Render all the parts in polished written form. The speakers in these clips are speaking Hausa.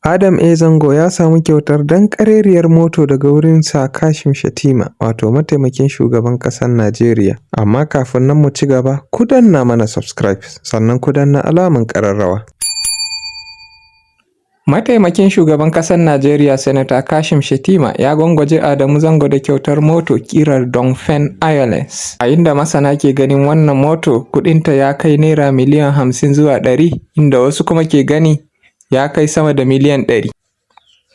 Adam A. Zango ya samu kyautar danƙarerriyar mota daga wurin Sir Kashim Shettima, wato mataimakin shugaban ƙasar Najeriya. Amma kafin nan mu ci gaba, ku danna mana subscribe sannan ku danna alamar ƙararrawa. Mataimakin shugaban ƙasar Najeriya Sanata Kashim Shettima ya gwangwaje Adamu Zango da kyautar moto ƙirar Dongfeng Aeolus. A inda masana ke ganin wannan moto kuɗinta ya kai Naira miliyan 50 zuwa 100, inda wasu kuma ke gani ya kai sama da miliyan 100.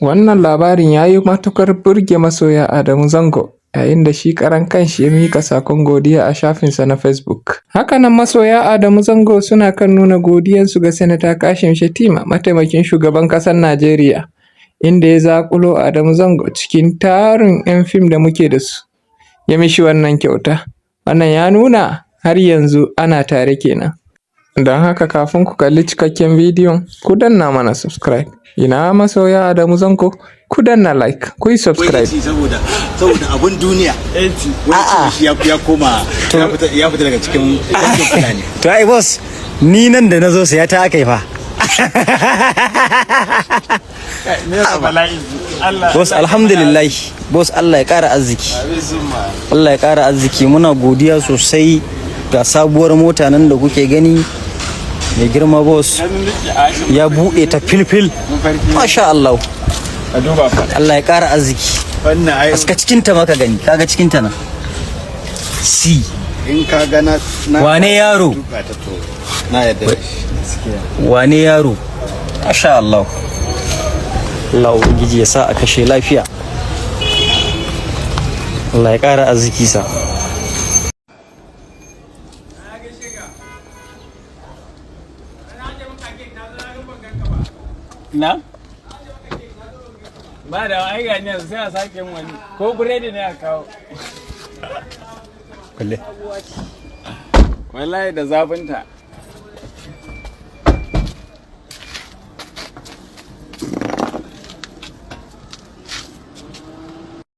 Wannan labarin ya yi matuƙar burge masoya Adamu Zango, yayin da shi karan kanshi ya miƙa saƙon godiya a shafinsa na Facebook. Hakanan masoya Adamu Zango suna kan nuna godiyansu ga Sanata Kashim Shettima, mataimakin shugaban ƙasar Najeriya, inda ya zaƙulo Adamu Zango cikin tarin 'yan fim da muke da su, ya mishi wannan kyauta. Wannan ya nuna har yanzu ana tare kenan. Don haka kafin ku kalli cikakken bidiyon, ku danna mana subscribe. Ina masoya Adamu Zango, ku danna like, ku yi subscribe. Saboda abun duniya. A'a. Shi ya koma ya fita daga cikin yankin Fulani. To ai boss, ni nan da nazo saya ta aka yi fa. Boss, alhamdulillah. Boss, Allah ya kara arziki. Allah ya kara arziki, muna godiya sosai ga sabuwar mota nan da kuke gani. Mai girma boss ya buɗe ta filfil. Masha Allah. Allah ya kara arziki. Wannan ai Aska cikin ta maka gani, kaga cikin ta nan. Si. In ka ga na Wane yaro? tuka ta, to na yadda da shi. Wane yaro? Masha Allah. Allah Ubangiji ya sa a kashe lafiya. Allah ya ƙara arziki sa. Na? Ba da ai ga ni yanzu sai a sake yin wani ko biredi ne a kawo. Kulle. Wallahi da zafinta.